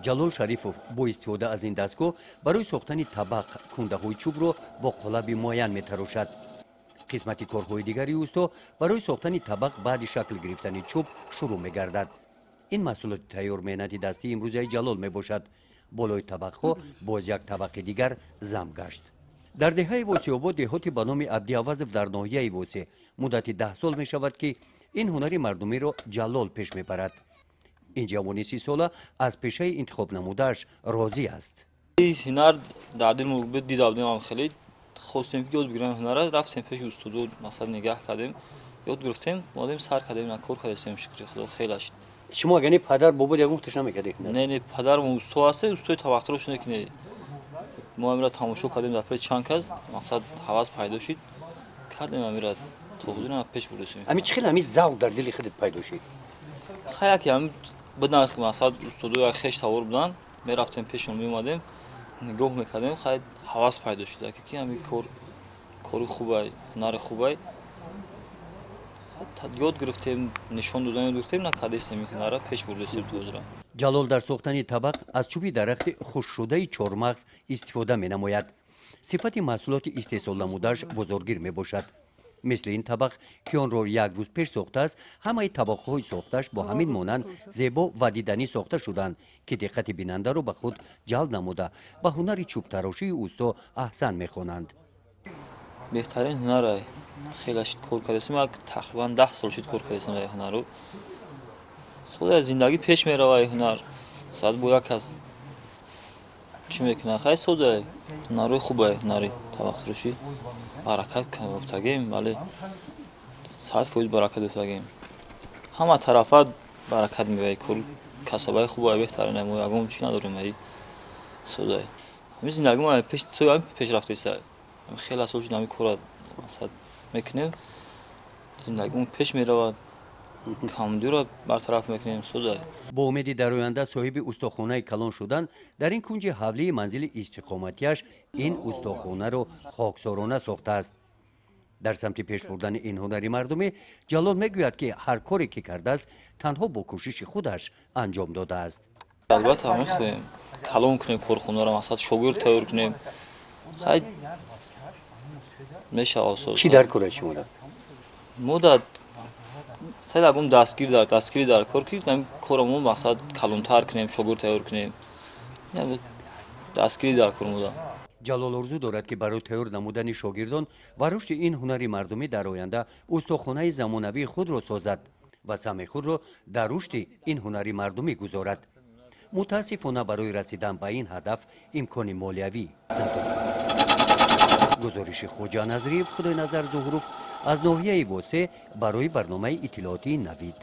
Ҷалол Шарифов бо истифода аз ин дастгоҳ барои сохтани табақ кундаҳои чӯбро бо қолаби муайян метарошад. Қисмати корҳои дигари усто барои сохтани табақ баъди шакл гирифтани чӯб шурӯъ мегардад. Ин маҳсулоти тайёр меҳнати дастии имрӯзаи Ҷалол мебошад. Болои табақҳо боз як табақи дигар зам гашт. Дар деҳаи Восеобод, деҳоти ба номи Абди Авазов дар ноҳияи Восе, муддати 10 сол мешавад, ки ин ҳунари мардумиро Ҷалол пеш мебарад. Ин ҷавони 30-сола аз пешаи интихобнамудааш розӣ аст. Ҳунар дар дил дида будем, хеле хостем, ки ёд бигирем ҳунара. Рафтем пеши устодо, масалан, нигаҳ кардем, ёд гирифтем, омадем, сар кардем, кор кардем. Шукри Худо, хеле шид. Шумо агани падар, бобо ягон хуш намекардед? Не, падарам усто ҳаст, устои табақтарош не, ки не. Мо амира тамошо кардем дар пеши чанд кас, мақсад, ҳавас пайдо шид, кардем амира, то ҳозир пеш бурдасем. Ами чӣ хел ами завқ дар дили худат пайдо шид? Хай, яке ами будан, мақсад, устодо як хеш тавор буданд, мерафтем пешон, меомадем, нигоҳ мекардем. Хай, ҳавас пайдо шуд, ки ами кор кори хубай, ҳунари хубай. Ёд гирифтем, нишон додан ёд гирифтем, накардестем, ин ҳунара пеш бурдастем то ҳозира. Ҷалол дар сохтани табақ аз чӯби дарахти хушкшудаи чормағз истифода менамояд. Сифати маҳсулоти истеҳсол намудааш бозоргир мебошад. Мисли ин табақ, ки онро як рӯз пеш сохтааст. Ҳамаи табақҳои сохтааш бо ҳамин монанд зебо ва диданӣ сохта шуданд, ки диққати бинандаро ба худ ҷалб намуда, ба ҳунари чӯбтарошии усто аҳсан мехонанд. Беҳтарин ҳунара, хеле шид кор кардастем, як тақрибан 10 сол шид кор кардастем дар ҳунару. Соли зиндагӣ пеш мерава ҳунар, саат бо як кас чӣ мекунад. Хай, соза, ҳунарҳои хубе, ҳунари табақтарошӣ баракат ёфтагем, вале 100% баракат ёфтагем, ҳама тарафа баракат меояд. Кор касабаи хубе, беҳтарин, мо ягон чӣ надорем, аи соза ҳамин зиндагӣ мо пеш пеш рафтеса. Хеле сол шуд ҳамин кора, масалан, мекунем, зиндагимон пеш меравад, камдиро бартараф мекунем, соза. Бо умеди дар оянда соҳиби устохонаи калон шудан, дар ин кунҷи ҳавлии манзили истиқоматиаш ин устохонаро хоксорона сохтааст. Дар самти пеш бурдани ин ҳунари мардумӣ Ҷалол мегӯяд, ки ҳар коре ки кардааст, танҳо бо кӯшиши худаш анҷом додааст. Албатта, мехоҳем калон кунем корхонаро, мақсад, шогирд тайёр кунем. Хай, мешавад. Чӣ дар кора шумода? Мо дар сад ягон дастгирӣ дар кор, ки корамо, мақсад, калонтар кунем, шогирд тайёр кунем, дастгирӣ дар кор мода. Ҷалол орзу дорад, ки барои тайёр намудани шогирдон ва рушди ин ҳунари мардумӣ дар оянда устохонаи замонавии худро созад ва саҳми худро дар рушди ин ҳунари мардумӣ гузорад. Мутаассифона, барои расидан ба ин ҳадаф имкони молиявӣ надорад. Гузориши Хоҷа Назриев, Худойназар Зуҳуров аз ноҳияи Восе барои барномаи иттилоотии Навид.